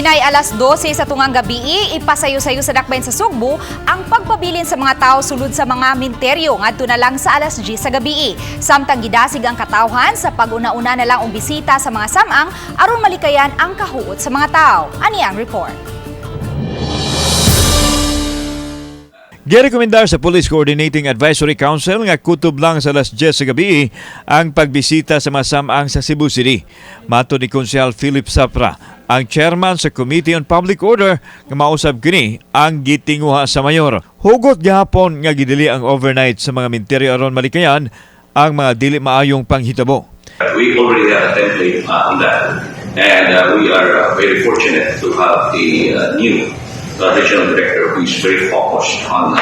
Hinay alas 12 sa tungang gabi, ipasayo-sayo sa dakbayan sa Sugbo ang pagpabilin sa mga tao sulod sa mga minteryo ngadto na lang sa alas 10 sa gabi. Samtang gidasig ang katawhan sa pag-una-una na lang og bisita sa mga samang aron malikayan ang kahuot sa mga tao. Ani ang report. Girekomendar sa Police Coordinating Advisory Council nga kutob lang sa alas 10 sa gabi ang pagbisita sa mga samang sa Cebu City. Matod ni Konsehal Philip Sapra, ang chairman sa Committee on Public Order, nga mausab kini ang gitinguha sa mayor. Hugot gihapon nga gidili ang overnight sa mga minteryo aron malikayan ang mga dili maayong panghitabo. We already have a template on that, and we are very fortunate to have a new regional director who is very focused on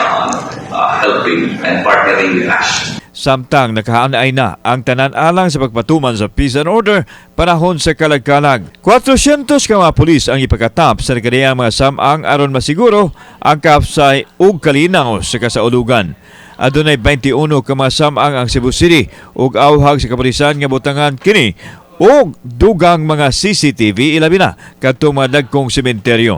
helping and partnering with us. Samtang nakaanay na ang tanan alang sa pagpatuman sa peace and order panahon sa kalag-kalag. 400 ka mga pulis ang ipakatap sa nagkadiyang mga samang aron masiguro ang kaapsay ug kalinaw sa kasaulugan. Adunay 21 ka mga samang ang Cebu City ug awhag sa kapulisan nga butangan kini og dugang mga CCTV, ilabi na kadtong mga dagkong sementeryo.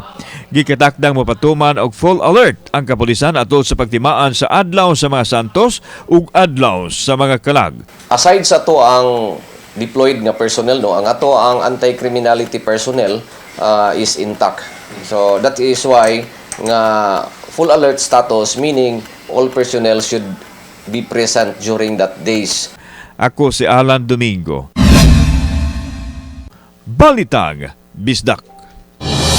Gikatakdang mopatuman og full alert ang kapulisan atol sa pagtimaan sa Adlaw sa mga Santos ug Adlaw sa mga Kalag. Aside sa to ang deployed nga personnel, no, ang ato ang anti-criminality personnel is intact. So that is why nga full alert status, meaning all personnel should be present during that days. Ako si Alan Domingo. Balitang Bisdak.